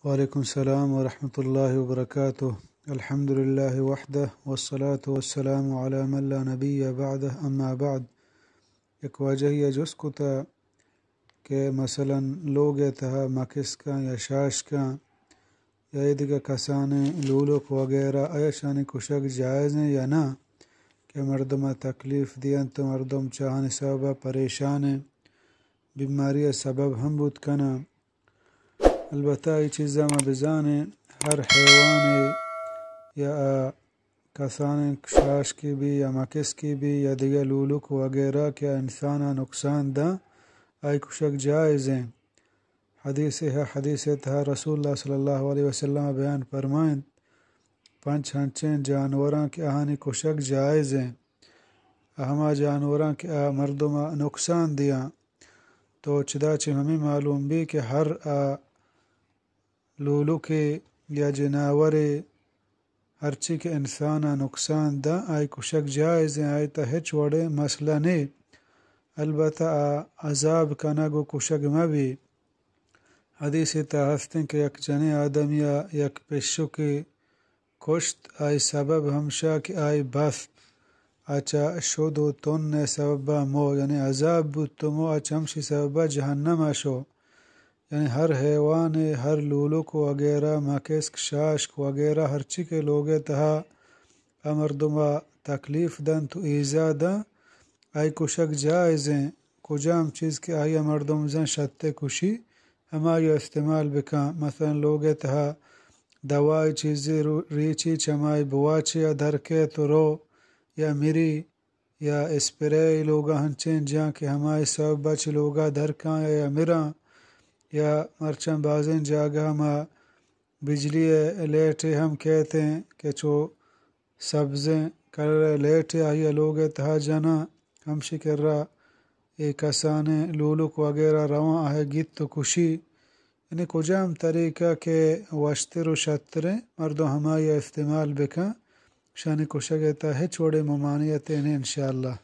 وعلیکم السلام ورحمۃ اللہ وبرکاتہ۔ الحمدللہ وحدہ والصلاة والسلام علی من لا نبی بعدہ، اما بعد۔ یک واجہی ءَ جست کتا کہ مثلاً لوگ ءِ تہا مکسکاں یا شاشکاں یا اے دگہ کسانیں لولک وغیرہ، آیا اشانی کشگ جائز ایں یا نہ، کہ مردم ءَ تکلیف دینت و مردم چہ آہانی سبب ءَ پریشان ایں، بیماری ءِ سبب ہم بوت کناں۔ البتہ اے چیزاں ما بزانیں، ہر حیوانے یا آ کسانیں شاشکے بی یا مکسکے بی یا دگہ لولک وغیرہ کہ آ انسان ءَ نقصان داں، آئی کشگ جائز ایں۔ حدیثے ءَ، حدیث ءِ تہا رسول اللہ صلی اللہ علیہ وسلم بیان فرمائنت، پنچ ہنچیں جانوراں کہ آہانی کشگ جائز ایں، ہما جانوراں کہ آ مردم ءَ نقصان دیاں۔ تو چدا چہ ہمے معلوم بی کہ ہر آ لولکے یا جناورے، ہرچی کہ انسان ءَ نقصان داں، آئی کشگ جائز ایں، آئی تہا ہچ وڑیں مسئلہ نے، البتہ آ عذاب کنگ و کشگ مہ بی۔ حدیثے تہا ہستیں کہ یک جنیں آدمی ءَ یک پشکے کشت، آئی سبب ہمشا کہ آئی بست، آ چہ شد و تن ءِ سبب ءَ مو، یعنی عذاب بوت و مو، آ چہ ہمشی سبب ءَ جہنم ءَ شو۔ یعنی ہر حیوانے، ہر لولک وغیرہ، مکسک، شاشک وغیرہ، ہرچی کہ لوگ ءِ تہا آ مردم ءَ تکلیف دنت و ایذا داں، آئی کشگ جائز ایں۔ کجام چیز کہ آئی ءَ مردم زن شت ءَ کشی، ہمائی ءَ استعمال بکن۔ مثلاً لوگ ءِ تہا دوائے چیزے رو-، ریچی، چمائی بواچے ءَ در کئیت و رو یا مری، یا اسپرے لوگ ءَ ہنچیں جاں کہ ہمائی سبب ءَ چہ لوگ ءَ در کاں یا، یا مراں، یا مرچاں بازیں جاگہ ءَ ما بجلی ءِ لیٹے ہم کئیت ایں کہ چو سبزیں کلر ءِ لیٹے آئی ءَ لوگ ءِ تہا جناں، ہمشی کرا اے کسانیں لولک وغیرہ رواں، آہے گیت و کشی۔ یعنی کجام طریقہ کہ وشتر و شتریں، مردم ہمائی ءَ استعمال بکن، شانی کشگ ءِ تہا ہچ وڑیں ممانعتے نے انشاءاللہ۔